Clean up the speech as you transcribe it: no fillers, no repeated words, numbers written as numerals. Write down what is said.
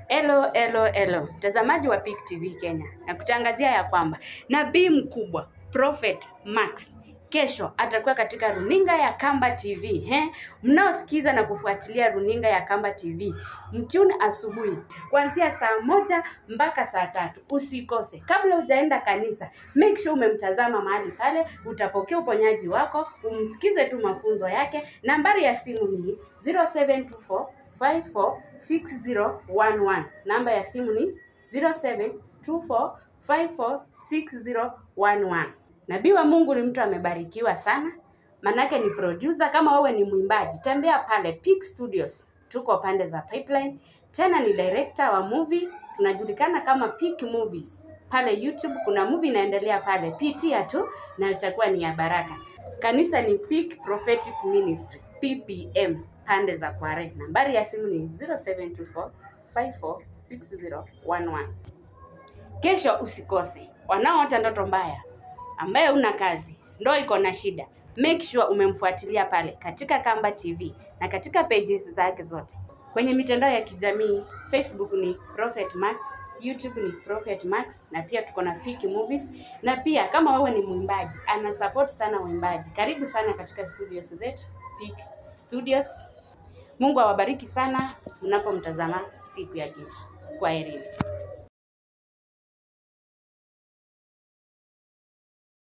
Hello, hello, hello. Mtazamaji wa Peak TV Kenya, na kutangazia ya kwamba nabii mkubwa Prophet Max kesho atakuwa katika runinga ya Kamba TV. He? Mnaosikiza na kufuatilia runinga ya Kamba TV, mtune asubuhi kuanzia saa 1 mpaka saa 3. Usikose. Kabla hujaenda kanisa, make sure umemtazama mahali pale, utapokea uponyaji wako, umsikize tu mafunzo yake. Nambari ya simu ni 0724 546011. Namba ya simu ni 0724 546011. Nabii wa Mungu ni mtu amebarikiwa sana, manake ni producer. Kama wewe ni mwimbaji, tembea pale Peak Studios, tuko pande za Pipeline. Tena ni director wa movie, tunajulikana kama Peak Movies. Pale YouTube kuna movie inaendelea pale, pitia tu na itakuwa ni ya baraka. Kanisa ni Peak Prophetic Ministry, PPM, pande za Kware. Nambari ya simu ni 0724 546011. Kesho usikose. Wanaoota ndoto mbaya, ambaye una kazi, ndoa iko na shida, make sure umemfuatilia pale katika Kamba TV na katika pages zake zote. Kwenye mitandao ya kijamii, Facebook ni Prophet Max, YouTube ni Prophet Max na pia tuko na Peak Movies, na pia kama wewe ni mwimbaji, ana support sana waimbaji. Karibu sana katika studios zetu, Peak Studios. Mungu awabariki sana mnapomtazama siku ya kesho. Kwaherini.